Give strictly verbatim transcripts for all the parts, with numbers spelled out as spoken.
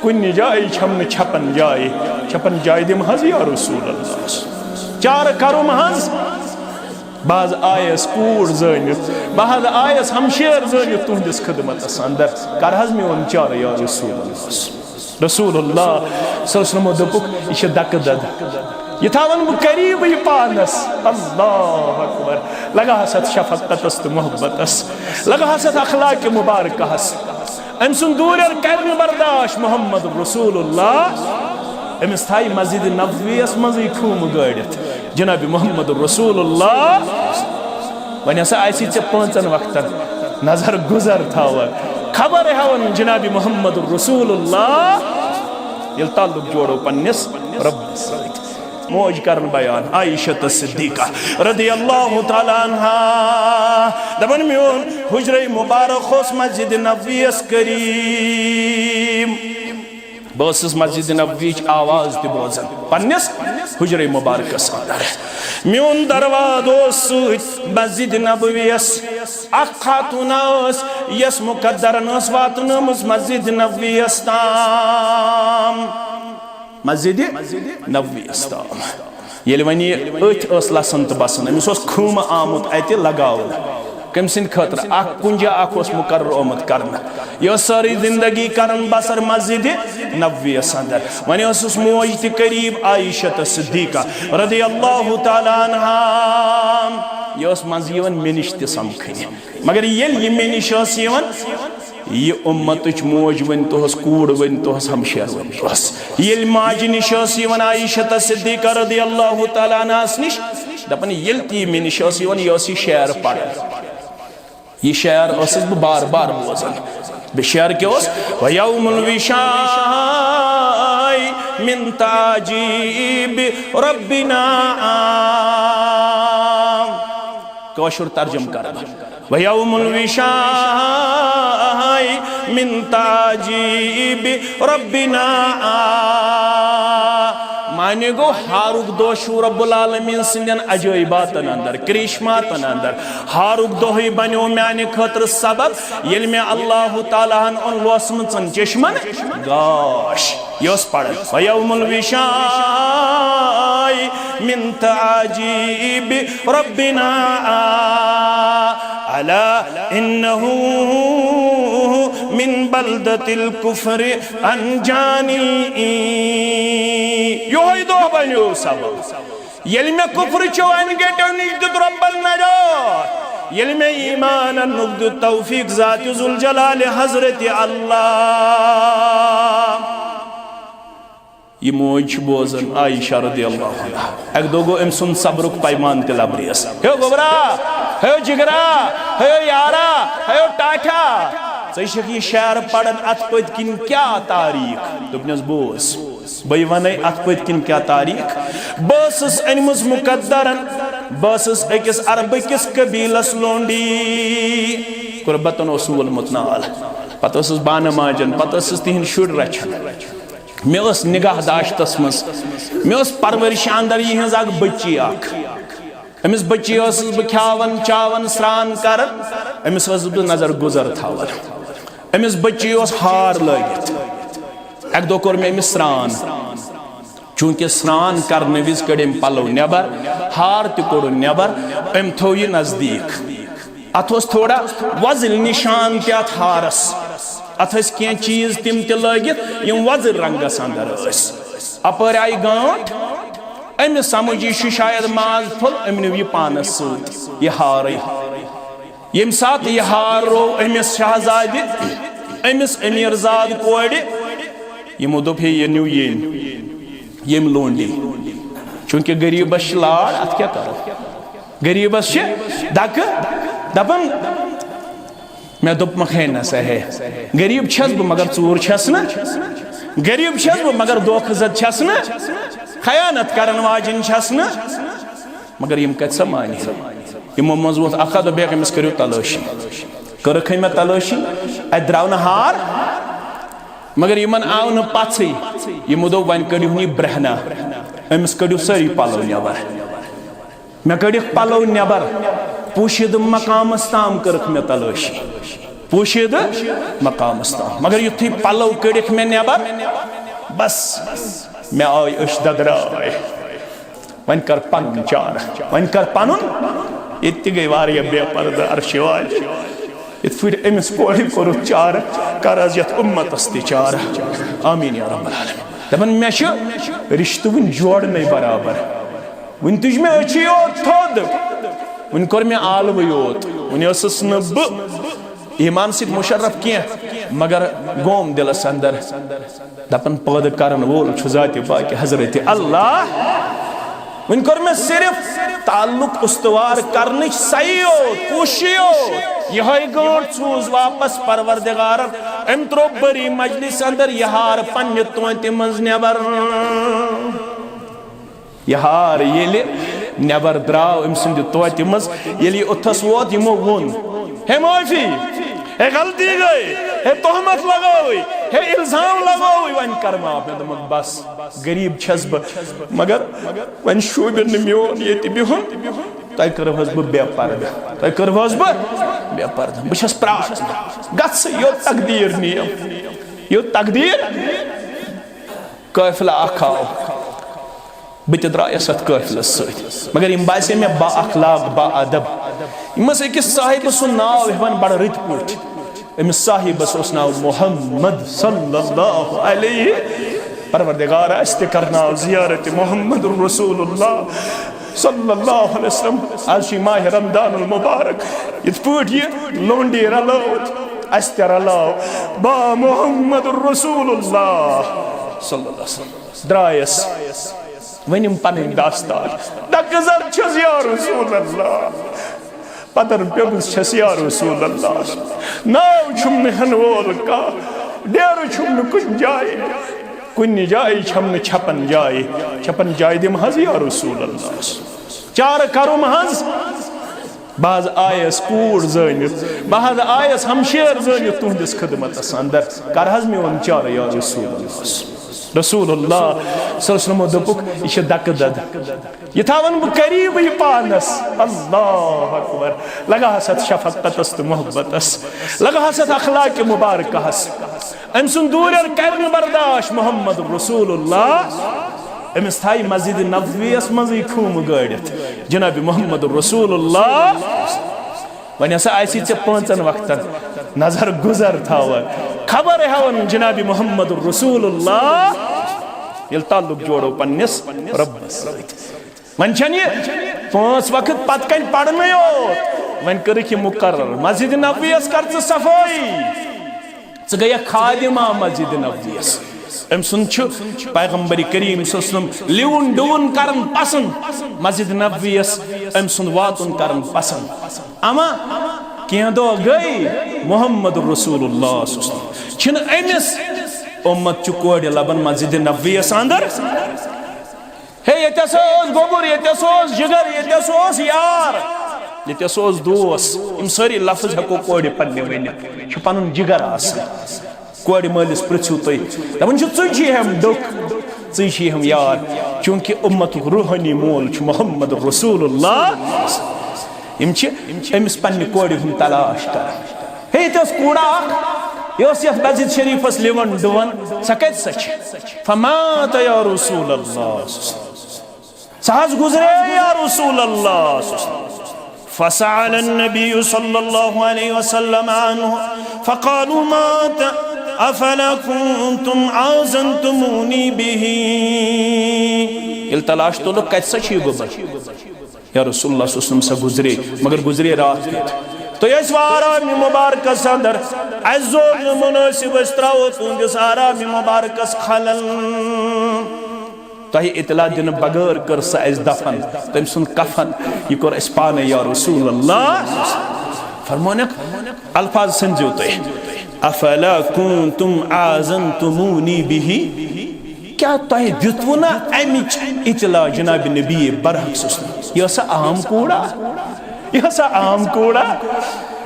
کُنہِ جایہِ چھَم نہٕ چھپن جایہِ، چھپن جایہِ دِم حظ یا رسول اللہ۔ چارٕ کرُم حظ، بہٕ حظ آیس کوٗر زٲنِتھ، بہٕ حظ آیس ہمشیر زٲنِتھ تُہنٛدِس خدمتس اندر، کر حظ میون چارٕ یا رسول اللہ۔ رسول اللہ صلی اللہ علیہ وسلمو دوٚپُکھ، یہِ چھِ دکہٕ دد، یہِ تھاون بہٕ قریبٕے پانس۔ اللہ اکبر۔ لگاوہس اتھ شفقتس تہٕ محبتس، لگاوہس اتھ اخلاق مبارکہس۔ أمۍ سُنٛد دوٗرٮ۪ر کرِ نہٕ برداش محمد رسول اللہ۔ أمِس تھایہِ مسجد نبویَس منٛزٕے خۭمہٕ گٲڑِتھ جناب محمد رسول اللہ۔ وۄنۍ ہسا آسی ژےٚ پانٛژن وقتن نظر گُزر تھاوان، خبر ہاوان جناب محمد رسول اللہ۔ ییٚلہِ تعلق جوڑو پننِس رۄبس سۭتۍ۔ موج کرن بیان عائشہ صدیقہ رضی اللہ تعالیٰ عنہا، دپان، میون حجرے مبارک اوس مسجد نبویس قریب۔ بہٕ ٲسٕس مسجد نبویچ آواز تہِ بوزان پننِس حجرے مبارکس اندر۔ میون دروازٕ اوس سۭتۍ مسجد نبویس۔ اکھ خاتون ٲس، یس مقدرن ٲس واتنٲومٕژ مسجد نبویس تام۔ مسجد نبویس تام۔ ییٚلہِ وۄنۍ یہِ أتھۍ ٲس لَسان تہٕ بَسان، أمِس اوس خۭمہٕ آمُت اَتہِ لگاونہٕ۔ کٔمۍ سٕنٛدِ خٲطرٕ؟ اکھ کُنجا اکھ اوس مُقرر آمُت کرنہٕ۔ یہِ ٲس سٲرٕے زندگی کران بسر مسجد نبویَس اندر۔ وۄنۍ ٲسٕس موج تہِ قریب عائشہ صدیقہ رضی اللہ تعالیٰ عنہا۔ یہِ ٲس منٛزٕ یِوان مےٚ نِش تہِ سمکھٕنہِ۔ مگر ییٚلہِ یہِ مےٚ نِش ٲس یِوان، یہِ اُمتٕچ موج ؤنۍ توہَس، کوٗر ؤنۍ توہَس، ہمشیر ؤنۍ توہَس۔ ییٚلہِ ماجہِ نِش ٲس یِوان عائشہ صدیقہ رضی اللہ تعالیٰ عنہَس نِش، دَپان، ییٚلہِ تہِ یہِ مےٚ نِش ٲس یِوان، یہِ ٲس یہِ شعر پَران۔ یہِ شعر ٲسٕس بہٕ بار بار بوزان۔ بیٚیہِ شعر کیٛاہ اوس؟ وَيَوْمُ الْوِشَاءِ مِنْ تَعَاجِيبِ رَبِّنَا۔ کٲشُر ترجمہٕ کَرٕ بہٕ۔ وَيَوْمُ الْوِشَاءِ مِنْ تَعَاجِيبِ رَبِّنَا۔ معنی گوٚو، ہارُک دۄہ چھُ رب العالمین سٕنٛدٮ۪ن عجٲیباتن اندر، کرشماتن اندر۔ ہارُک دۄہٕے بنیو میانہِ خٲطرٕ سبب، ییٚلہِ مےٚ اللہ تعالیٰ ہن اوٚن لوسمٕژن چشمن گاش۔ یہِ اوس پران، وَيَوْمُ الْوِشَاءِ مِنْ تَعَاجِيبِ رَبِّنَا، أَلَا إِنَّهُ مِنْ بَلْدَةِ الْكُفْرِ أَنْجَانِي۔ یِہوٚے دۄہ بنیو سبب۔ ییٚلہِ مےٚ کفرٕچو انہِ گٹیو نِش دیُت رۄبن نجات، ییٚلہِ مےٚ ایمان اننُک دیُت توفیق ذات ذوالجلال حضرت اللہ۔ یہِ موج چھِ بوزان عائشہ رضی اللہ عنہا۔ اکہِ دۄہ گوٚو أمۍ سُنٛد صبرُک پیمان تہِ لبریز۔ ہے گوٚبرا، ہے جگرا، ہے یارا، ہے ٹاٹھا، ژٕ چھکھ یہِ شعر پران، اتھ پٔتۍ کِنۍ کیٛاہ تاریخ؟ دوٚپنس، بوز۔ بہٕ ونے اتھ پٔتۍ کِنۍ کیٛاہ تاریخ۔ بہٕ ٲسٕس أنمٕژ مقدرن، بہٕ ٲسٕس أکِس عربہٕ کِس قبیلس لونڈی، قربتن اوسُم وولمُت نال۔ پتہٕ ٲسٕس بانہٕ ماجن، پتہٕ ٲسٕس تِہنٛدۍ شُرۍ رچھان۔ مےٚ ٲس نگاہ داشتس منٛز، مےٚ ٲس پرورشہِ اندر یِہنٛز اکھ بٔچی اکھ۔ أمِس بٔچی ٲسٕس بہٕ کھیاوان، چاوان، سرٛان کران، أمِس ٲسٕس بہٕ نظر گُزر تھاوان۔ أمِس بٔچی اوس ہار لٲگِتھ۔ اکہِ دۄہ کوٚر مےٚ أمِس سرٛان۔ چوٗنٛکہِ سرٛان کرنہٕ وِزِ کٔڑۍ أمۍ پلو نٮ۪بر، ہار تہِ کوٚڑُن نٮ۪بر، أمۍ تھوو یہِ نزدیٖک۔ اتھ اوس تھوڑا وۄزٕلۍ نشان تہِ اتھ ہارس۔ اتھ ٲسۍ کینٛہہ چیٖز تِم تہِ لٲگِتھ، یِم وۄزٕلۍ رنگس اندر ٲسۍ۔ اپٲرۍ آیہِ گانٛٹھ، أمِس سمجھ یہِ چھُ شاید ماز پھوٚل، أمۍ نیوٗ یہِ پانس سۭتۍ، یہِ ہارٕے۔ ییٚمہِ ساتہٕ یہِ ہار روو أمِس شہزادِ، أمِس أمیٖر زاد کورِ، یِمو دوٚپ، ہے، یہِ نیوٗ ییٚمۍ، ییٚمۍ لونڈی۔ چوٗنٛکہِ غریٖبس چھِ لاڑ، اتھ کیٛاہ کرو؟ غریٖبس چھِ دکہٕ، دپان، مےٚ دوٚپمَکھ، ہے نسا ہے، غریٖب چھَس بہٕ مگر ژوٗر چھَس نہٕ، غریٖب چھَس بہٕ مگر دھوکہٕ زد چھَس نہٕ، خیانت کرن واجِنۍ چھَس نہٕ۔ مگر یِم کَتہِ سا مانہِ؟ یِمو منٛز ووٚتھ اَکھ ہَتھ، دوٚپ، بیٚیہِ أمِس کٔرِو تلٲشی۔ کٔرٕکھٕے مےٚ تلٲشی، اَتہِ درٛاو نہٕ ہار، مگر یِمن آو نہٕ پَژھٕے۔ یِمو دوٚپ، وۄنۍ کٔڑِو یہِ برہنہ، أمِس کٔڑِو سٲری پَلو نٮ۪بر۔ مےٚ کٔڑِکھ پلو نٮ۪بر، پوشیدٕ مقامس تام کٔرٕکھ مےٚ تلٲشی۔ پوشیدٕ مقامس تام۔ مگر یُتھُے پلو کٔڑِکھ مےٚ نٮ۪بر، بس، مےٚ آے أچھ ددراے۔ وۄنۍ کر پنُن چارٕ، وۄنۍ کر پنُن۔ ییٚتہِ تہِ گٔے واریاہ بے پردٕ عرشہِ والہِ۔ یِتھ پٲٹھۍ أمِس کورِ کوٚرُتھ چارٕ، کر حظ یتھ اُمتس تہِ چارٕ۔ آمین یا رب العالمین۔ دپان، مےٚ چھُ رشتہٕ وُنہِ جوڑنَے برابر۔ وُنہِ تُج مےٚ أچھی یوت تھوٚد، وُنہِ کوٚر مےٚ آلوٕے یوت، وُنہِ ٲسٕس نہٕ بہٕ ایمان سۭتۍ مُشرف کینٛہہ، مگر گوم دِلس اندر۔ دپان، پٲدٕ کرن وول چھُ ذاتِ پاکِ حضرت اللہ۔ وۄنۍ کوٚر مےٚ صرف تعلق استوار کرنٕچ سعی یوت، کوٗشِش یوت۔ یِہوٚے گٲنٛٹ سوٗز واپس پروردگارن۔ أمۍ ترٛوو بٔری مجلس اندر یہِ ہار پننہِ توتہِ منٛز نٮ۪بر۔ یہِ ہار ییٚلہِ نٮ۪بر درٛاو أمۍ سٕنٛدِ توتہِ منٛز، ییٚلہِ یہِ اوٚتھس ووت، یِمو ووٚن، ہے معٲفی، ہے غلطی گٔے، ہے تہمت لگٲوٕے، ہے الزام لگٲوٕے، وۄنۍ کر معاف۔ مےٚ دوٚپمَکھ، بس، غریٖب چھَس بہٕ، مگر وۄنۍ شوٗبہِ نہٕ میون ییٚتہِ بِہُن۔ تۄہہِ کٔرٕو حظ بہٕ بے پردٕ، تۄہہِ کٔرٕو حظ بہٕ بے پردٕ۔ بہٕ چھَس پرٛاران، گژھٕ یوٚت تقدیٖر نِیَم، یوٚت تقدیٖر۔ قٲفلہٕ اکھ آو، بہٕ تہِ درٛایس اتھ قٲفلس سۭتۍ، مگر یِم باسے مےٚ با اخلاق، با ادب۔ یِم ٲسۍ أکِس صاحبہٕ سُنٛد ناو ہٮ۪وان بڑٕ رٕتۍ پٲٹھۍ۔ أمِس صاحبس اوس ناو محمد صلی اللہ علیہ۔ پروردگار، اسہِ تہِ کرناو زیارت محمد رسول اللہ صلی اللہ علیہ وسلم۔ از چھُ ماہ رمضان المبارک، یِتھ پٲٹھۍ یہِ لونڈی رلٲو، اسہِ تہِ رلاو با محمد رسول اللہ صلی اللہ علیہ وسلم۔ درٛایس، ؤنِم پنٕنۍ داستان۔ دکہٕ زد چھس یا رسول اللہ، پدر پیمٕژ چھس یا رسول اللہ، ناو چھُم نہٕ ہٮ۪نہٕ وول کانٛہہ، ڈیرٕ چھُم نہٕ کُنہِ جایہِ، کُنہِ جایہِ چھم نہٕ چھپن جایہِ، چھپن جایہِ دِم حظ یا رسول اللہ۔ چارٕ کرُم حظ۔ بہٕ حظ آیس کوٗر زٲنِتھ، بہٕ حظ آیس ہمشیر زٲنِتھ تُہنٛدِس خدمتس اندر۔ کر حظ میون چارٕ یا رسول اللہ۔ رسول اللہ صلی اللہ علیہ وسلم دوٚپُکھ، یہِ چھِ دکہٕ دد۔ یہِ تھاون بہٕ قریبٕے پانس۔ اللہ اکبر۔ لگاوہس اتھ شفقتس تہٕ محبتس، لگاوہس اتھ اخلاق مبارکہس۔ أمۍ سُنٛد دوٗرٮ۪ر کرِ نہٕ برداش محمد رسول اللہ۔ أمِس تھایہِ مسجد نبویَس منٛزٕے خۭمہٕ گٲڑِتھ جناب محمد رسول اللہ۔ وۄنۍ ہسا آسی ژےٚ پانٛژن وقتن نظر گُزر تھاوان، خبر ہاوان جناب محمد رسول اللہ۔ ییٚلہِ تعلق جوڑو پننِس رۄبس سۭتۍ، وۄنۍ چھَنہٕ یہِ پانٛژھ وقت پتہٕ کنہِ پرنٕے یوت، وۄنۍ کٔرٕکھ یہِ مقرر، مسجد نبویَس کر ژٕ صفٲیی۔ ژٕ گٔیَکھ خادمہ مسجد نبویَس۔ أمۍ سُنٛد چھُ پیغمبر کریم صلی اللہ علیہ وسلم لِوُن ڈُوُن کران پسند، مسجد نبویَس أمۍ سُنٛد واتُن کران پسند۔ اما کینٛہہ دۄہ گٔے، محمد رسول اللہ صلی اللہ علیہ وسلم چھِنہٕ أمِس۔ اُمت چھُ کورِ لبن مسجد نبویَس اندر۔ ہے، ییٚتہِ ہسا اوس گوٚبُر، ییٚتہِ ہسا اوس جگر، ییٚتہِ ہسا اوس یار، ییٚتہِ ہسا اوس دوس۔ یِم سٲری لفظ ہٮ۪کو کورِ پننہِ ؤنِتھ۔ چھُ پنُن جگر آسان۔ کورِ مٲلِس پرٛژھِو تُہۍ، دَپان چھُ، "ژٕے چھُے ہٮ۪م ڈوٚکھ، ژٕے چھُے ہٮ۪م یار"۔ چوٗنٛکہِ اُمتُک روحٲنی مول چھُ محمد رسول اللہ۔ یِم چھِ أمِس پننہِ کورِ ہُنٛد تلاش کران۔ ہے، ییٚتہِ ٲس کوٗڑا اکھ، یہِ ٲس یتھ مسجد شریفس لِوان ڈُوان، سۄ کتہِ سۄ چھِ؟ فمات یا رسول اللہ۔ سۄ حظ گُزرے یا رسول اللہ۔ فسأل النبی صلی اللہ علیہ وسلم عنہ فقالوا مات افلا کنتم آذنتمونی به۔ ییٚلہِ تلاش تُلُکھ، کتہِ سۄ چھِ یہِ گوٚبر؟ یا رسول اللہ صلی اللہ علیہ وسلم، سۄ گُزرے، مگر گُزرے راتھ کیُتھ۔ تُہۍ ٲسوٕ آرامہِ مبارکس اندر، اسہِ زور نہٕ منٲسِب، أسۍ ترٛاوو تُہنٛدِس آرامہِ مبارکس خلل۔ تۄہہِ اطلاع دِنہٕ بغٲر کٔر سۄ اسہِ دفن، تٔمۍ سُنٛد کفن، یہِ کوٚر اسہِ پانے یا رسول اللہ۔ فرمونکھ، الفاظ سنزیو تُہۍ، افلا کنتم آذنتمونی به، کیا تۄہہِ دِتوٕ نا امِچ اطلاع جناب نبی برحق صلی اللہ علیہ وسلم؟ یہِ ٲسا عام کوٗڑا؟ یہِ ٲسا عام کوٗڑا؟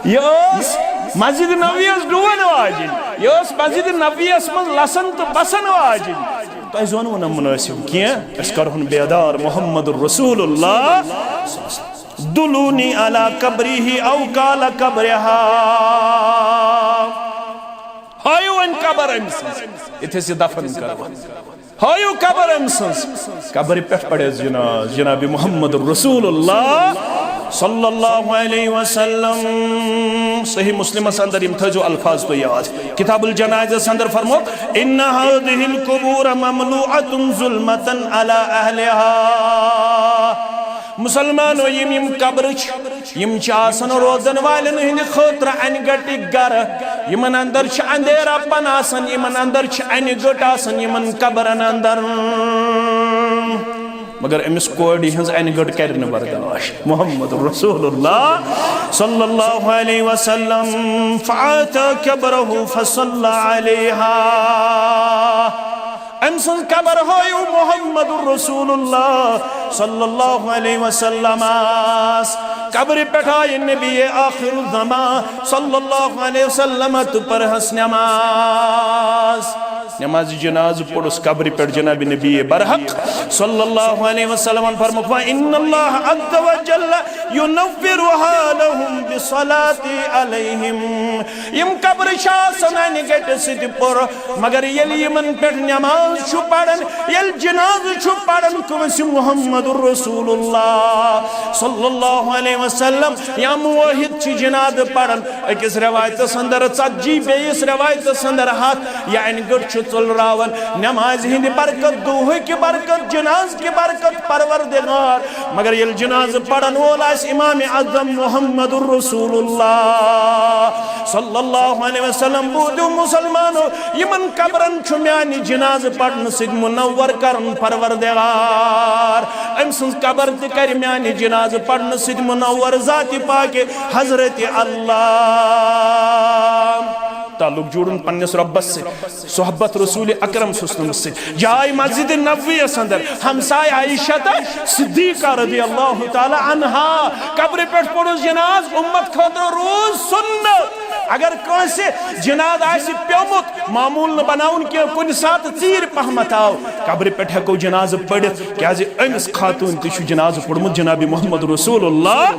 یہِ ٲس مسجد نبویس ڈوٗنۍ واجِنۍ، یہِ ٲس مسجد نبویس منٛز لسن تہٕ بسن واجِنۍ۔ تۄہہِ زونوٕ نہٕ منٲسِب کینٛہہ، أسۍ کرہون بیدار محمد رسول اللہ۔ دلونی علی قبرہ او قال قبرہا۔ قبر أمۍ سٕنٛز، ییٚتہِ أسۍ یہِ دفن کرو۔ ہٲیِو قبر أمۍ سٕنٛز۔ قبرِ پٮ۪ٹھ پڑے جناز جناب محمد رسول اللہ صلی اللہ علیہ وسلم۔ صحیح مسلمس اندر یِم تھٲیزیو الفاظ تُہۍ یاد۔ کتاب الجنائزس اندر فرمو، "ان هذه القبور مملوءة ظلمة على اهلها۔" مسلمانو، یِم یِم قبرٕ چھِ، یِم چھِ آسان روزن والٮ۪ن ہٕنٛدِ خٲطرٕ انہِ گٔٹٕکۍ گرٕ۔ یِمن اندر چھِ اندھیرا پن آسان، یِمن اندر چھِ انہِ گٔٹ آسان، یِمن قبرن اندر۔ مگر أمِس کورِ ہٕنٛز انہِ گٔٹ کرِ نہٕ برداش۔ محمد رسول اللہ صلی اللہ علیہ وسلم، فأتى قبره فصلى عليها۔ أمۍ سٕنٛز قبر ہٲیِو محمد رسول اللہ صلی اللہ علیہ وسلمس۔ قبرِ پٮ۪ٹھ آیہِ نبی آخر الزمان صلی اللہ علیہ وسلم تہٕ پٔرہس نماز۔ نماز جناز پوٚرُس قبرِ پٮ۪ٹھ جناب نبی برحق صلی اللہ علیہ وسلم۔ فرموو، "فإن الله عز وجل ينورها لهم بصلاتي عليهم۔" یِم قبرٕ چھِ آسان انہِ گٔٹہِ سۭتۍ پوٚر، مگر ییٚلہِ یِمن پٮ۪ٹھ نماز چھُ پران، ییٚلہِ جنازٕ چھُ پران کٲنٛسہِ محمد رسول اللہ صلی اللہ علیہ وسلم یا موحد چھِ جنازٕ پران، أکِس رٮ۪وایتس اندر ژتجی، بیٚیِس رٮ۪وایتس اندر ہتھ، یہِ انہِ گٔٹ چھُ ژٔلراوان۔ نمازِ ہٕنٛدِ برکت، دُہٕکہِ برکت، جنازٕ کہِ برکت، پروردگار۔ مگر ییٚلہِ جنازٕ پرن وول آسہِ امام اعظم محمد رسول اللہ صلی اللہ علیہ وسلم، بوٗزِو مسلمانو، یِمن قبرن چھُ میانہِ جنازٕ پرنہٕ سۭتۍ منور کرُن پروردگار۔ أمۍ سٕنٛز قبر تہِ کرِ میانہِ جنازٕ پرنہٕ سۭتۍ منور ذاتِ پاکِ حضرت اللہ۔ تعلق جوڑُن پننِس رۄبس سۭتۍ، صحبت رسول اکرم صلی اللہ علیہ وسلم سۭتۍ، جاے مسجد نبوی یس اندر، ہمساے عائشہ تہٕ صدیقہ رضی اللہ تعالی عنہا۔ قبرِ پٮ۪ٹھ پوٚرُس جناز، امت خٲطرٕ روٗز سُنت۔ اگر کٲنٛسہِ جناز آسہِ پیومُت، معمول نہٕ بناوُن کینٛہہ، کُنہِ ساتہٕ ژیٖرۍ پہمتھ آو، قبرِ پٮ۪ٹھ ہٮ۪کو جنازٕ پٔرِتھ، کیازِ أمِس خاتوٗن تہِ چھُ جنازٕ پوٚرمُت جناب محمد رسول اللہ۔